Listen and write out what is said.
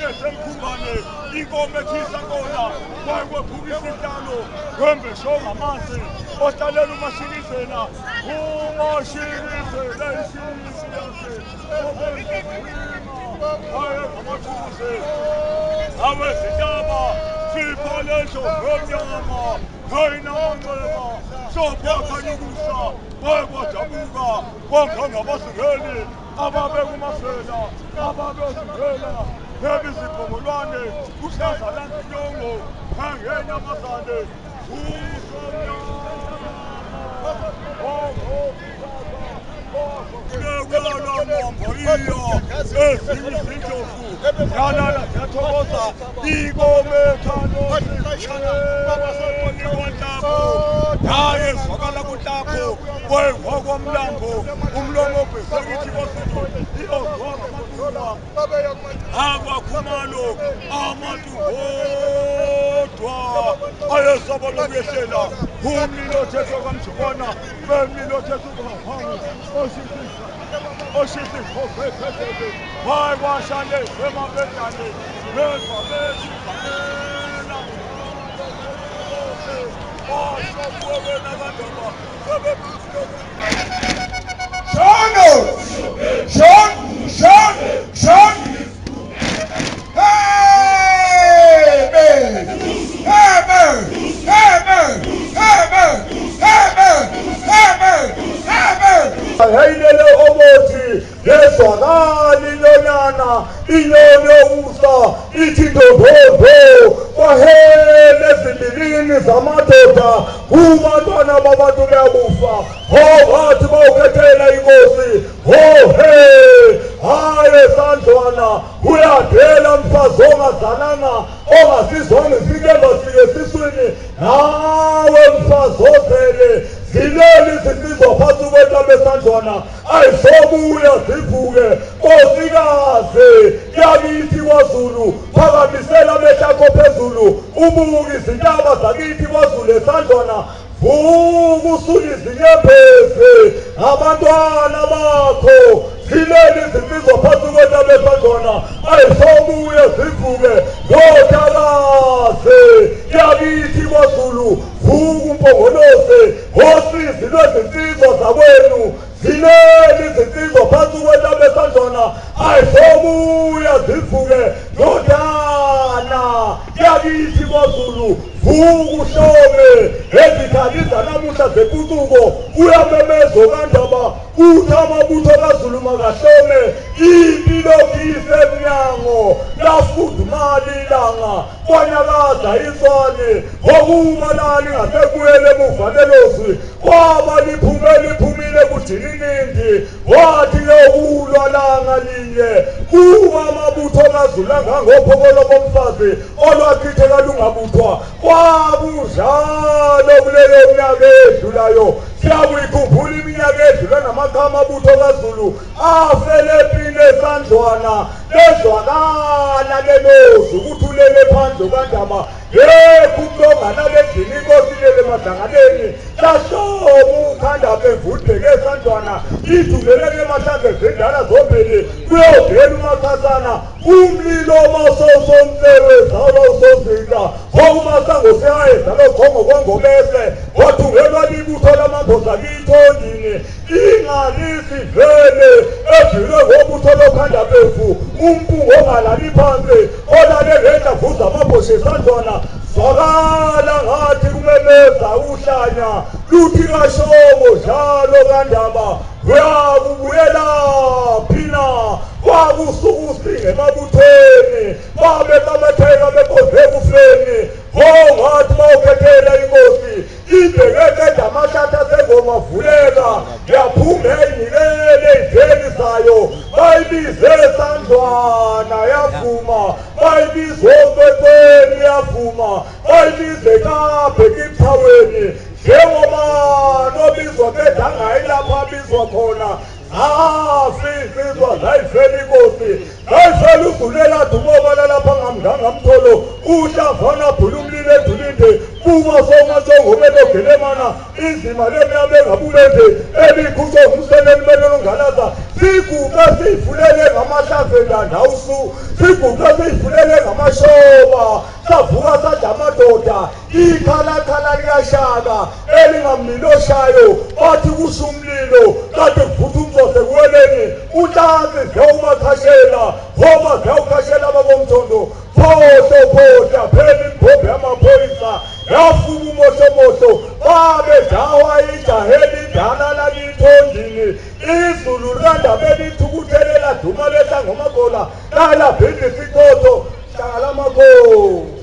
Yesemkhumbane inkomo ethisa kona kwakwephuka isihlalo wembesho ngamanzi ohlalela umashikizela umashikizela isiyase wayengamathuze awezintaba sipho lendlovu emnyama kayinamanxeba sophakanyukusa kwakwajabuka kwangangabazingeli ababekumafela ababezingela nebizibhongolwane kuhlaza lanzinyongo ngangenyamazane ezinye izindlovu yalala ziyathokoza ikomethanonhlapho yaye zwakala kunhlapho kwengokomlambo umlomo obhesekithi kwazulu iyozwa akwakhumalo abantu bodwa ayesaba lokuyehlela umlilo othethe kwamjikwana bemlilo othethe ubahangu oshisa ikhofekhefeke hayi kwashane emabedane beva bethi bamela osho kuwena kandaba Shono! Shon! Shon! Shon! Hey! Hey! Hey! Hey! Hey! Hey! Hey! Hey! Heyilele obothi yezwakala inyonyana inyoni yokusa ithi ndododo kwahele ezimbilini zamadoda kubantwana babantu kuyakufa ho bathi bawukhethela inkosi ho he hayi esandlwana uyadela mfazi ongazalanga ongasizwanga isikemba sike esiswini nawe mfazi ozele zileli zinsizwa phansi kwentaba esandlwana ayisobuya zivuke nkosikazi yakithi kwazulu phakamisela amehlo akho phezulu ubuke izintaba zakithi kwazulu esandlwana vuka usule izinyembezi ngabantwana bakho zilele izinsizwa phansi kwentaba esandlwana ayisobuye zivuke ndodakazi yakithi kwazulu vuka umpongolose ngosizi lwezinsizwa zakwenu zilele izinsizwa phansi kwentaba esandlwana ayisobuya zivuke ndodana yakithi kwazulu vuka uhlome ezikhali zanamuhla zempucuko uyamemeza okandaba uthi amabutho kazulu makahlome impi lokhu isemnyango lafudumala ilanga kwanyakaza inswane ngokuba lali ngasekuyele emuva lelozwi kwaba liphume liphumile kujininindi wathi yokulwa langa linye kuba amabutho kazulu angangophokolo bomfazi olwachitheka lungabuthwa kwakunjalo kuleyo minyaka edlulayo siyakuyikhumbula iminyaka edlula namakha amabutho kazulu afele empini esandlwana lezwakala lelozwi ukuthi ulele phandle kandaba yekho umuntu ongalala endlini inkosi ilele emadlangaleni lahloma ukhanda bevudeke esandlwana iduleleke emahlambe zindala zombili kuyogela umakhasana umlilo masosomsewe zalwa usozika ngokumasango siyayeza lokhongo kwangobese wathungelwa libutho lamamboza kithondini ingalisi vele edlule ngobutho lokhanda befu umpungu ongalali phansi olale ngenhla vuza amabhosha esandlwana zwakala ngathi kumemeza uhlanya luthi kashomo njalo kandaba uyakubuyela phina kwakusukusinga emabuthweni babe babetheka beqonde ekufeni ngongathi bawukhethela inkosi ibhekeke amahlathi asengoma vuleka yaphuma eyinikele ey'ndleni zayo bayibize esandlwana yavuma bayibize okwekweni yavuma bayibize kabhekiphaweni njengoba nobizwa kedangayi lapho abizwa khona afi insizwa zayifela inkosi zayifela ugulela dumobala lapha ngamngangamtholo uhlavana bhula umlilo edulinde buka somatsongomelogelemana inzima lemnyama engabulende ebikhutshwa ngumseleni belolongalaza Siguqe siyivulele ngamahlamvu endandawusu, siguqe siyivulele ngamashoba, savuka sadla amadoda, ikhalakhala likashaka elingamlilo oshayo, bathi kusho umlilo kade kuvutha umzose kuweleni, unhlansi ziyawumakhashela, ngoba ziyawukhashela abakomthondo, phohlo phohla phela imibhobho yamaphoyisa yafuka umohlomohlo, babedawa ijahe elidala lakithondini. Izulu likandabeni lithukuthele laduma lehla ngomagola lalabhidla isichotho hlanga lamakhosi.